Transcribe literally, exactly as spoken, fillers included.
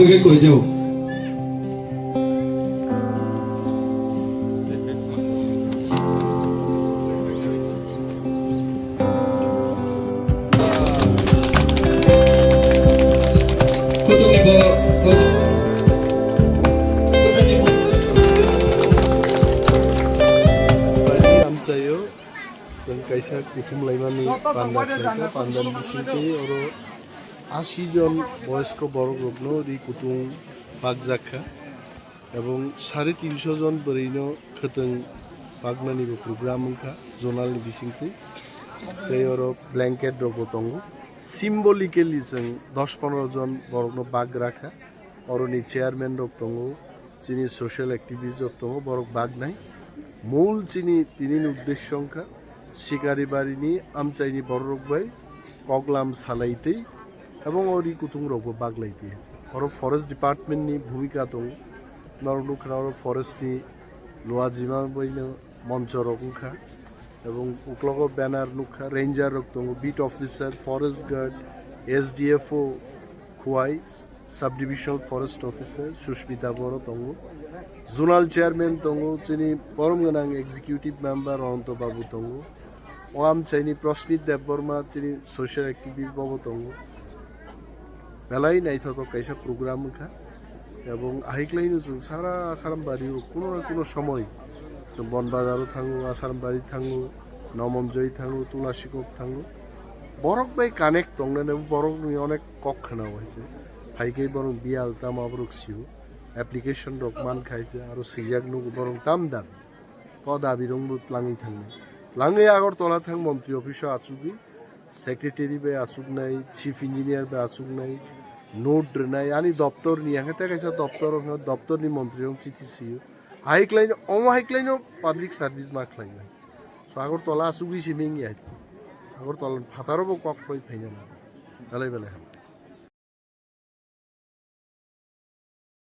Koi jau. Kutung ni bo, bo, Amchaio, chwng kaisa kuthum laimani panda khlaikha, pandani bisingtwi oro asi jon boyosko borokrokno ri kutung pakjakha. Ebong sare tinso jon bwrwino khwtwng paknanibo program wngkha zonal ni bisingtwi. Tei oro blanket rokbo tongo. Symbolically chwng dos pondro jon borokno bak rakha. Oroni chairman rok tongo, chini social activist rok tongo, borok baknai. Mul chini tinini uddesyo wngkha Sikaribarini amchaini bororok bai koklam salaitwi. Ebong o ri kutung rokbo baglai twi hai se. Oro forest department ni bhumika tongo. Norok nukha na oro forest ni luajima baino moncho rok wngkha. Ebong uklogo banner nukha, ranger rok tongo, beat officer, forest guard, S D F O, Khowai, sub divisional forest officer Sushmita Boro tongo. Zonal chairman tongo, chini borom gwnang executive member Ananto Babu tongo. O amchaini Prasmit Debbarma chini social activist bobo tongo. Belai naithotok kaisa program wngkha. Ebong ahaiklaino chwng sara Asarambari o kuno na kuno somoi chwng Bonbazar o thango, Asarambari thango, Nomonjoi thango, Tulasikok thango. Borok bai connect tongnani borokni onek kok khwnao hai se. Phaikai borok biyal tamo borok sio. Application rok mankha hai se, aro swijak nugo borok tam dam. Ko dabi rwngbo tlangwi thangnai. Tlangwi Agartala thang montri office o achugwi, secretary bai achuknai, chief engineer bai achuknai, note rwnai, ani doptor ni, hwnkhe tei kaisa doptor, doptor ni montri rok chithi sio. Hai khlaino, omo hai khlaino public service ma khlainai. So Agartala achugwi simi wngya. Agartala phataro bo kok khoi phaina. Belai belai.